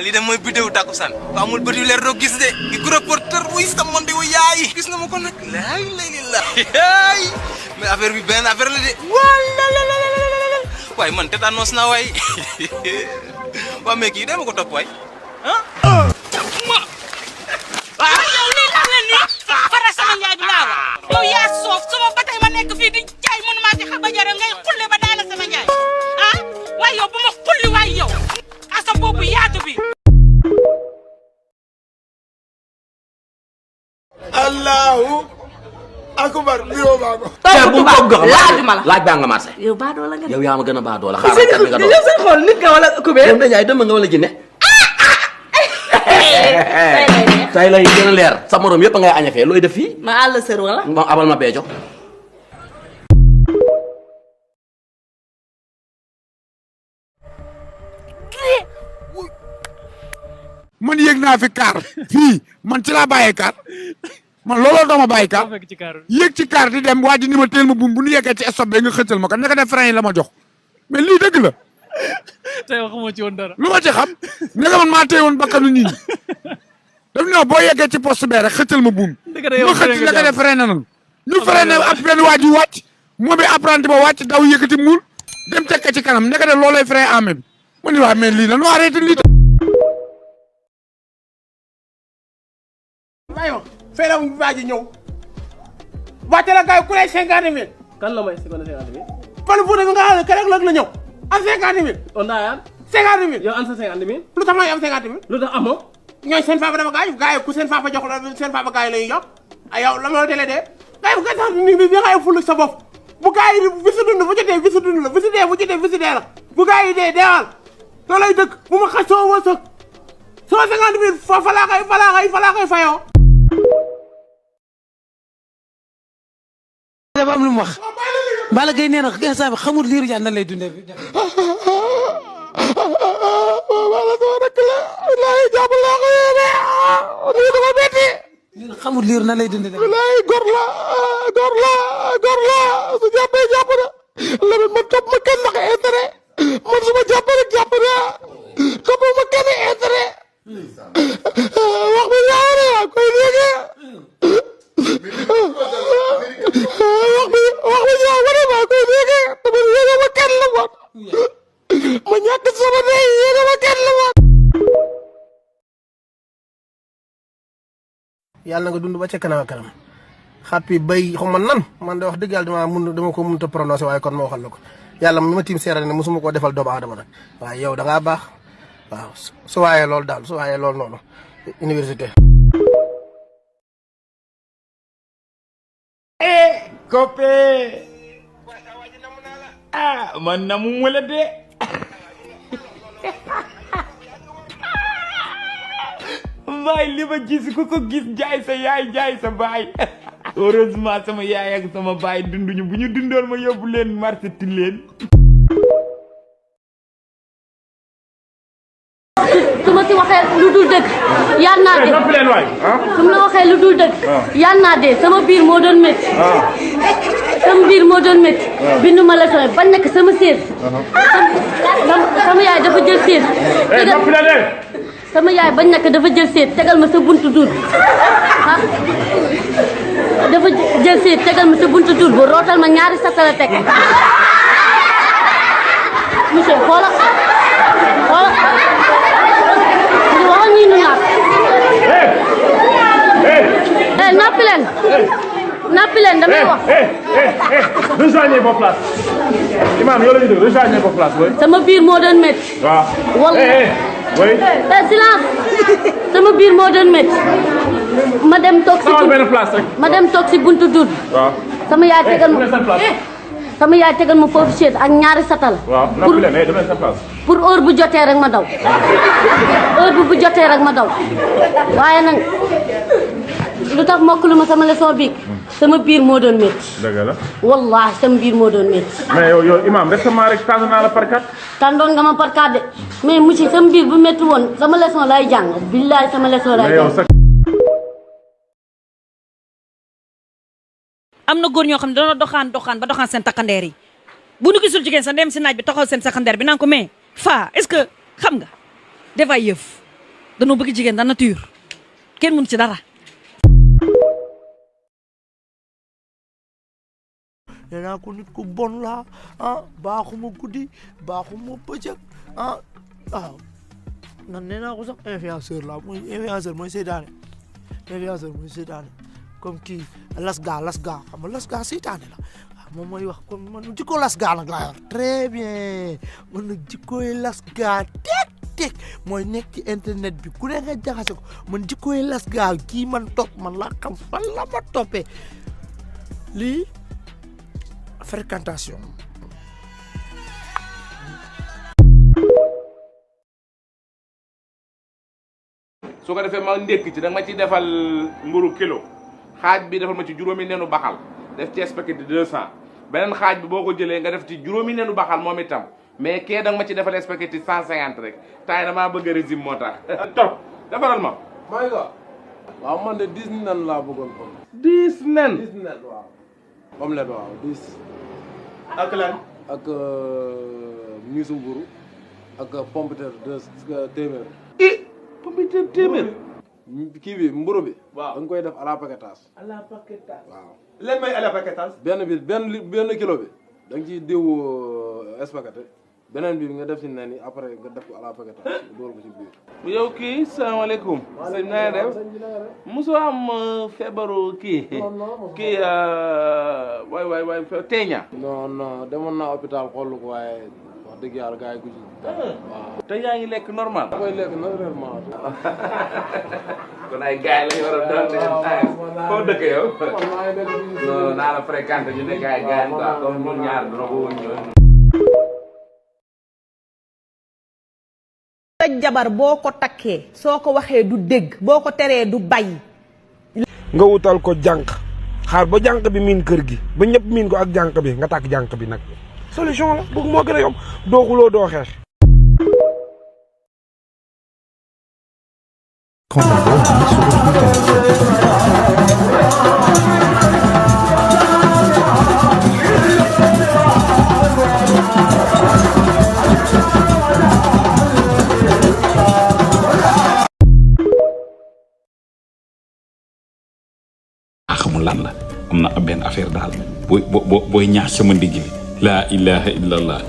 li dem mooy vidéo takusan ko amul bët yu leer doo gis de ki gros porteur wuy sa monde wu yaay gis nga ma ko nag laay la mais affaire bi benn affaire la de wala la waay man tétanos na waay waa mais kii dama ko topp waay ah yow lii lan la nii fara sama njaay bi laa wax yow yaa soof sama ba tey ma nekk fii di jaay mënuma ci xaba jara ngay xulle ba daana sama njaay ah waaye yow bu ma xulli waay yow asa boobu yaatu bi Allahu akbar biro bago bu ko gox laajuma la laaj ba nga marché yow ba do la nga yow yaa ma gën a baa doola xaaral kat mi nga doon yow seen xol nit nga wala kubé yow dañay dem nga wala jinne tay lay gën a leer sa morom yëpp ngay aña fee looy def fii ma àll sër wala ma abal ma beejo man yéeg naa fi car fii man ci laa bàyyee car man looloo dama bàyyi car yéeg ci car di dem waa ji ni ma teel ma buum bu nu yeggee ci stop bi nga xëccal ma ko naka def frein yi la ma jox mais lii dëgg la. tey waxuma ci woon dara. lu ma ci xam naka man maa téye woon bakkanu nit ñi daf ne boo yeggee ci poste bee rek xëccal ma buum. ma xëcc naka def frein na ñu frein ab benn waa ji wàcc moom bi apprenti ba wàcc daw yëkkati muul dem teg ci kanam naka def loolay frein amee bi ma ni waa mais lii la nu arrêté lii. aywa feere mu baaji ñëw wàcce la gars yi ku lay 50 000. kan la may 50 000. Fane Fouta bi nga xam ne keroog la ñëw am 50 000. on daa 50 000 yow am sa 50 000. lu tax may am 50 000. lu tax amoo. ñooy seen papa dafa gars yi ku seen papa jox la seen papa gars yi la ñuy jox ay yow la ma la télé dee gars yi bu tax ni bi nga ful sa bopp bu gars yi bisu dund bu jotee bisu dund la bisu dee bu jotee bisu dee la bu gars yi dee deewal loolay dëkk bu ma xas soo wërsëg sama 50 000 fa laa koy fayoo. dafa am lu mu wax Balla Gaye nee na instant bi xamul Lirou Diane nan lay dundee wala sama rek la wallahi jàpp laa ko yéene lii dafa metti xamul Lirou nan lay dundee wallahi gor la su jàppee jàpp na la man topp ma kenn ndax intérêt man su ma jàppee rek jàpp na topp ma kenn intérêt wax bi ñaaw na yaa koy déggee wax bi ñaaw na maa koy déggee te man yéene ma kenn la woon ma ñàkk sama ndey yéene ma kenn la woon. yàlla na nga dund ba ca kanam ak kanam xàppi bay xaw ma nan man de wax dëgg yàlla dama ko mënut a prononcé waaye kon ma waxal la ko yàlla mi ma tiim seeral ne mosuma koo defal doomu aadama nag waaye yow da ngaa baax waaw su waayee loolu daal su waayee loolu noonu université. Kope ah man na mu wala de baay li ma gis ku ko gis jaay sa yaay jaay sa baay heureusement sama yaay ak sama baay dunduñu bu ñu dundoon ma yóbbu leen marché ti leen su ma si waxee lu dul dëgg yal naa dee su ma la waxee lu dul dëgg yal naa dee sama biir moo doon métti sama biir moo doon métti bindu ma la sooy ba nekk sama sées sama yaay dafa jël sées sama yaay bañ nekk dafa jël seet tegal ma sa buntu duut ah dafa jël seet tegal ma sa buntu duut bu rootal ma ñaari satala teg monsieur xoola ñu waxal ñii nu napp nappi leen damay wax rejoignez vos places imam yow la ñu dégg rejoignez vos places boy sama biir moo doon métti waaw wallahi oui silence sama biir moo doon métti ma dem toog si benn place rek ma dem toog si buntu dut waaw sama yaay tegal ma foofu chaise ak ñaari satal waaw nappi leen demee sa place pour heure bu jotee rek ma daw heure bu jotee rek ma daw waaye nag lu tax mokkalu ma sama leçon bi sama biir moo doon métti dëgg la wallahi sama biir moo doon métti mais yow imam récemment rek tànn naa la par carte tàndoon nga ma par carte de mais monsieur sama biir bu métti woon sama leçon lay jàng billahi sama leçon lay jàng am na góor ñoo xam ne dañoo doxaan ba doxaan seen takkandeer yi bu nu gisul jigéen sa dem si naaj bi taxaw seen takkandeer bi naan ko mais fa est-ce que xam nga dafay yëf danoo bëgg jigéen da nature kenn mun ci dara. nee naa ko nit ku bon laa baaxuma guddi baaxuma bëccëg waaw nan nee naa ko sax influenceur la mooy influenceur mooy seytaane comme kii lasga xam nga lasga seytaane la waaw moom mooy wax comme man jikko lasga nag laa yor très bien man nag jikkooy lasga teg mooy nekk ci internet bi ku ne nga jaxase ko man jikkooy lasga kii man topp man laa xam fan la ma toppee lii fréquentation. su ko defee ma ndékki ci da nga ma ci defal mburu kilo xaaj bi defal ma ci juróomi nenu baxal def ci spaghetti 200 beneen xaaj bi boo ko jëlee nga def ci juróomi nenu baxal moom itam mais kee da nga ma ci defal spaghetti 150 rek taay damaa bëgg a régime moo tax. trop defaral ma. may nga waaw man de 10 nen laa bëggoon ko. 10 nen. 10 nen waaw. omelette waaw 10. ak lan. ak miisu mburu ak pomme de terre téeméer. pomme de terre téeméer. kii bi mburu bi. waaw da nga koy def à la paquetage. à la paquetage. waaw. lan mooy à la paquetage. benn kilo bi da nga ciy diw spaghetti beneen bi nga def ci nen yi après nga def ko à la paquetage door ko ci biir. yow kii salaamaaleykum. sëñ naa def mosoo am feebaru kii. kii waay teeña. non demoon naa hôpital xool ko waaye wax dëgg yàlla gars yi ku ci dara. waaw te yaa ngi lekk normal. da koy lekk normalement. kon ay gars yi la ñu war a doon de. foo dëkk yow. non naa la fréquenté ñu ne gars yi quoi comme ñun ñaar dina ko ñëw. sa jabar boo ko takkee soo ko waxee du dégg boo ko teree du bàyyi. nga wutal ko jànq xaar ba jànq bi miin kër gi ba ñëpp miin ko ak jànq bi nga tàkk jànq bi nag solution la bëgg moo gën a yomb doo xuloo doo xeex. xamul lan la am na benn affaire daal booy ñaax sama ndigg li laa ilaha illallah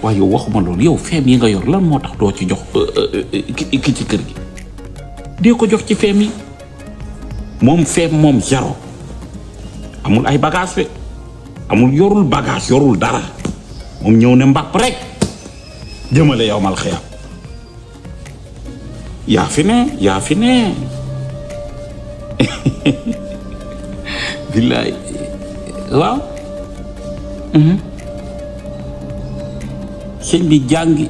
waaye yow waxuma loolu yow feem yi nga yor lan moo tax doo ci jox ki ci kër gi dee ko jox ci feem yi moom feem moom zéro amul ay bagage fe amul yorul bagage yorul dara moom ñëw ne mbàpp rek jëmale yow mal xiyam yaa fi ne billaay waaw sëñ bi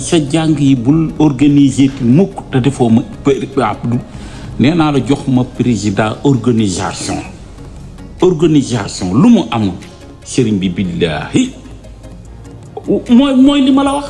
sa jàng yi bul organiser ti mukk te defoo ma nee naa la jox ma président organisation lu mu am sëriñ bi billaahi mooy li ma la wax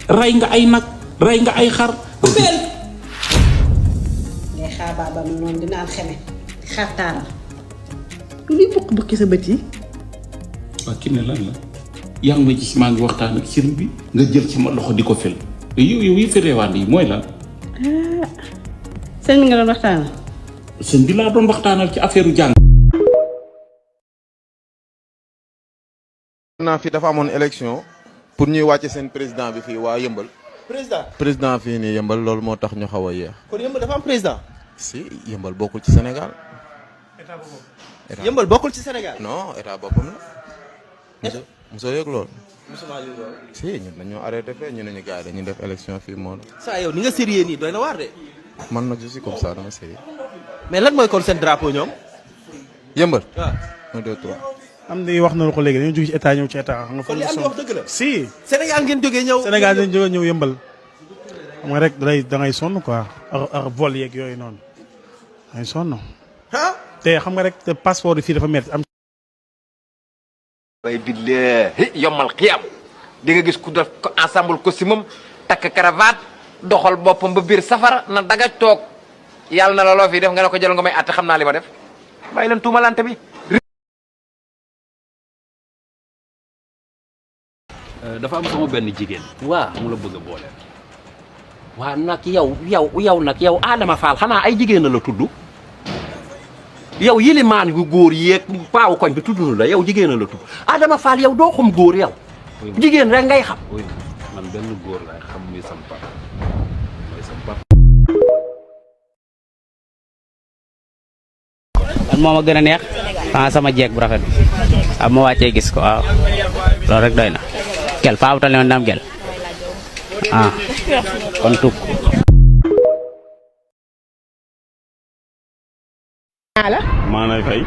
rey nga ay nag rey nga ay xar xaabaabam noonu dina am xeme xartaaral lu luy bukk bukki sa bët yi. waa ki ne lan la yaa ngi ma gis maa ngi waxtaan ak sëriñ bi nga jël sama loxo di ko fel yow yi fi reewaan yi mooy lan. sëñ bi nga doon waxtaanal. sëñ bi laa doon waxtaanal ci affaire jàng. naa fi dafa amoon élection pour ñuy wàcce seen président bi fii waa Yëmbal. président fii nii Yëmbal loolu moo tax ñu xaw a yéex. kon Yëmbal dafa am président. si Yëmbal bokkul ci Sénégal. état boppam. Yëmbal bokkul ci Sénégal. non état boppam la. mosoo yëg loolu. mosuma yëg loolu. si ñun dañoo arrêté fee ñu ne ñu gars yi dañuy def élection fii moo la. saa yow ni nga sérieux nii doy na waar de. man nag je suis comme ça dama sérieux. mais lan mooy kon seen drapeau ñoom. Yëmbal. waaw 1 2 3. am na wax na ko léegi dañoo jóge ci état ñëw ci état. xam nga kon li am wax dëgg la. si. Sénégal ngeen jógee ñëw. Sénégal ngeen jógee ñëw Yëmbal. xam nga rek da ngay sonn quoi ak vol yeeg yooyu noonu da ngay sonn. te xam nga rek te passeport yi fii dafa métti am. waaye billahi yomal xiyam di nga gis ku def ko ensemble costume am takk cravate doxal boppam ba biir safara na daga toog yàlla na la loo fi def nga ne ko jël nga may àtte xam naa li ma def bàyyi leen tuumalante bi. dafa am sama benn jigéen. waaw mu la bëgg a boole. waa nag yow nag yow Adama Fall xanaa ay jigéen la tudd yow yilimaan yu góor yeeg paawu koñ bi tudd la yow jigéen la tudd Adama Fall yow doo xam góor yow jigéen rek ngay xam. man benn góor laay xam muy sam papa mooy sam papa. man moo ma gën a neex sama jeeg bu rafet bi ma wàccee gis ko waaw loolu rek doy na gel faa wutal ne ndam gel kon tukk maanaam fay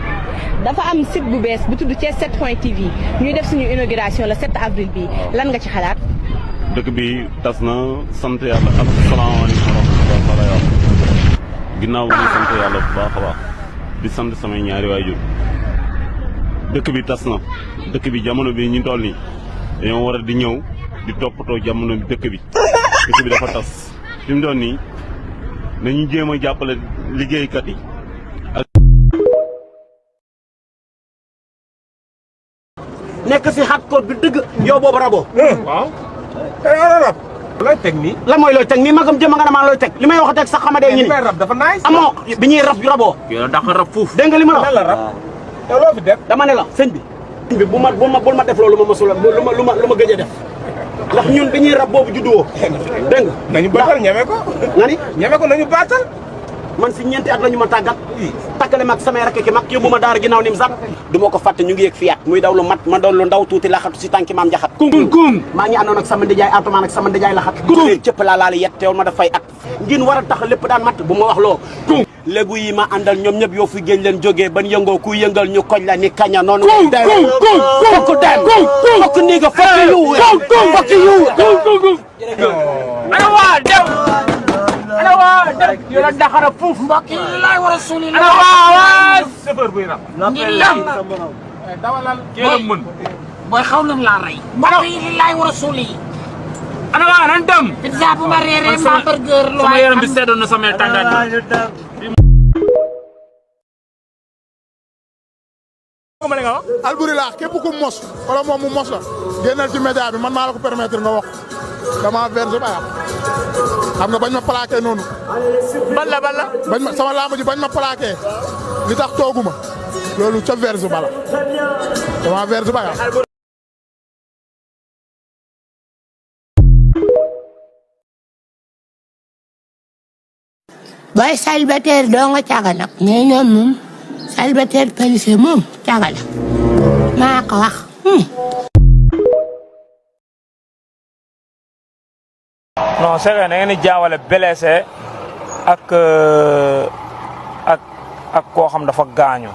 dafa am site bu bees bu tudd Thiès 7.tv ñuy def suñu inauguration le 7 avril bi lan nga ci xalaat. dëkk bi tas na sant yàlla asalaamaaleykum wa rahmatulah ginnaaw bi sant yàlla bu baax a baax di sant samay ñaari waajur dëkk bi tas na dëkk bi jamono bi ñu toll nii dañoo war a di ñëw di toppatoo jamono bi dëkk bi dafa tas fi mu doon nii nañu jéem a jàppale liggéeykat yi. nekk si xat koot bi dëgg yow boobu raboo. waaw. tey rab. looy teg nii. la mooy looy teg nii magam jëm nga ne maa looy teg li may wax teg sax xamadee ñu ni. rab dafa nice. amoo bi ñuy rab raboo. yow da nga rab fuuf. dégg nga li ma la wax. lan la rab. yow loo fi def. dama ne la sëñ bi. bul ma def loolu ma mosul lu ma gëj a def ndax ñun bi ñuy rab boobu judduwoo. dégg nga. nañu baatal ñeme ko. nga ni. ñeme ko nañu baatal. man si ñeenti at la ñu ma tàggat takkale mag samay rakk ki mag yóbbu ma daara ginnaaw nim sax du ma ko fàtte ñu ngi yëg fiyaat muy daw lu mat ma doon lu ndaw tuuti laxatu si tànki maam jaxat kum maa ngi àndoon ak sama ndijaay atumaan ak sama ndijaay laxat kum cëpp laa laali yet teewul ma dafay at ngeen war a tax lépp daan mat bu ma wax loo kum léegu yi ma àndal ñoom ñëpp yoo fi géej leen jógee ban yëngoo ku yëngal ñu koñ la ni kaña noonu fokk dem fokk nii nga fokk yu ana waa dem ana waa dem yow la daxara fuuf mbokk yi laay war a suuli ana waa chauffeur buy rab ngir lam dawalal kéelam mën booy xaw nañ laa rey mbokk yi li laay war a suuli ana waa nan dem pizza bu ma reeree ma burger lu sama yaram bi seddoon na sama tàngaay Albourilaax képp ku mos wala moom mu mos la génnal ci média bi man maa la ko permettre nga wax dama verse ba yàq xam nga bañ ma plaqué noonu. balla bañ ma sama lamb ji bañ ma plaqué li tax tooguma loolu ca verse ba la dama verse ba yàq. booy célibataire doo nga caga nag mais ñoom moom célibataire qualifié moom caga la maa ko wax. non c'est que da ngeen di jaawale blessé ak koo xam dafa gaañu.